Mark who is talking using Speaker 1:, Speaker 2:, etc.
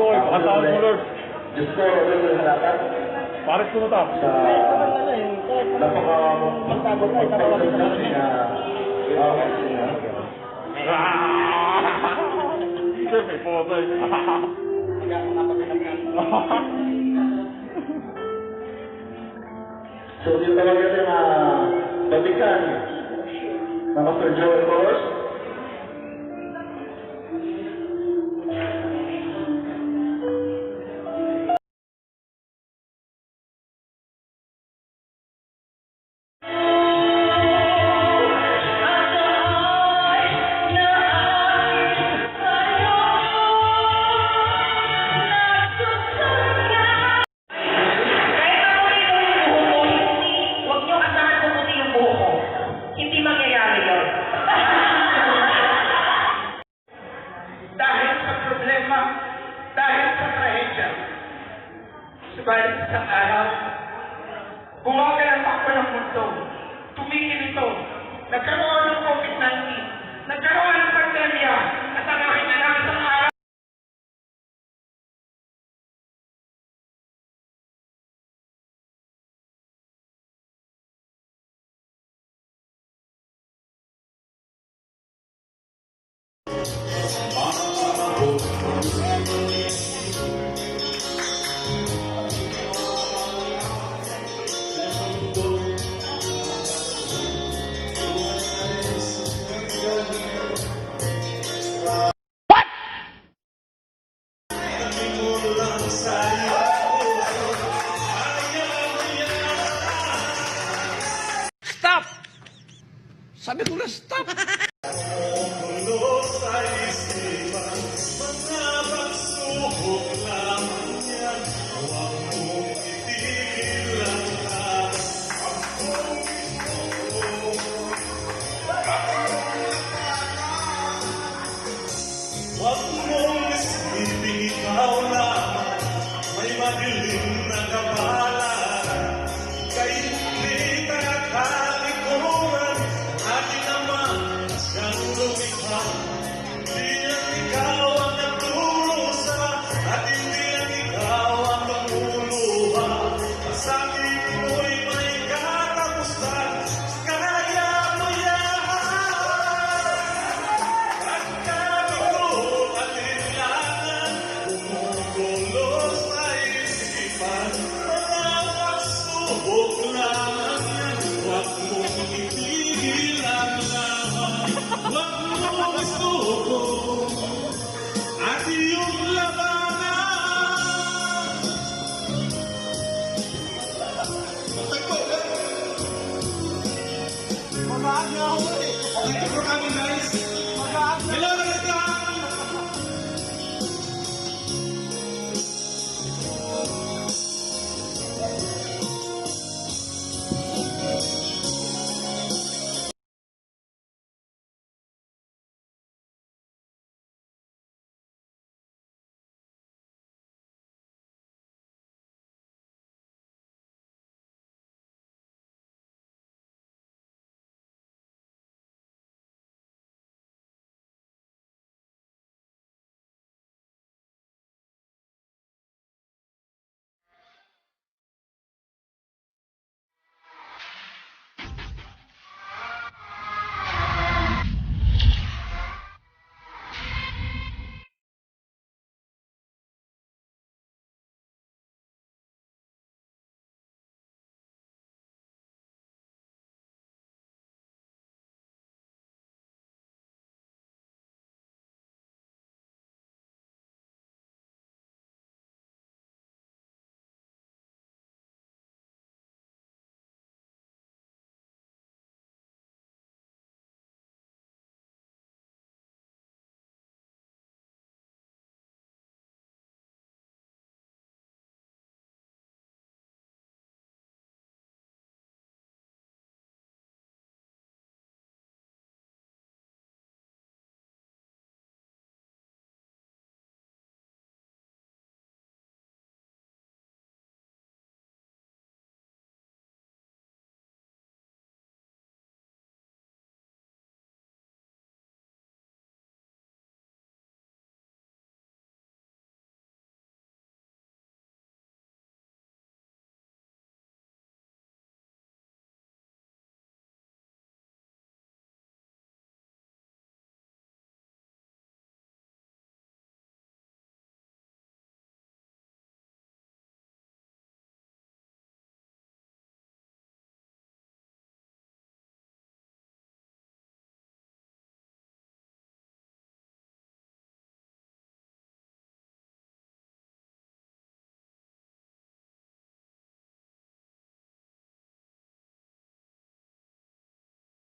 Speaker 1: Ako, pakatawad mo, Lord.
Speaker 2: Diyos ko, Lord, halakan
Speaker 1: Pares ko na ta.
Speaker 2: sa napaka magpagpagpag na
Speaker 1: Sir, may photo eh.
Speaker 2: So, dito talaga natin batikan na Master Joel Torres.
Speaker 3: Kahit ako rito yung buhok ko, hindi, huwag niyo asahan pumuti yung buhok ko. Hindi mangyayari yun.
Speaker 4: Dahil sa problema, dahil sa trahedya. Subalit isang araw, bumagal ang takbo ng mundo. Tumigil ito. Nagkaroon ng COVID-19. Nagkaroon ng pandemya. At ang aking anak isang araw,
Speaker 5: Stop! Sabi ko na stop!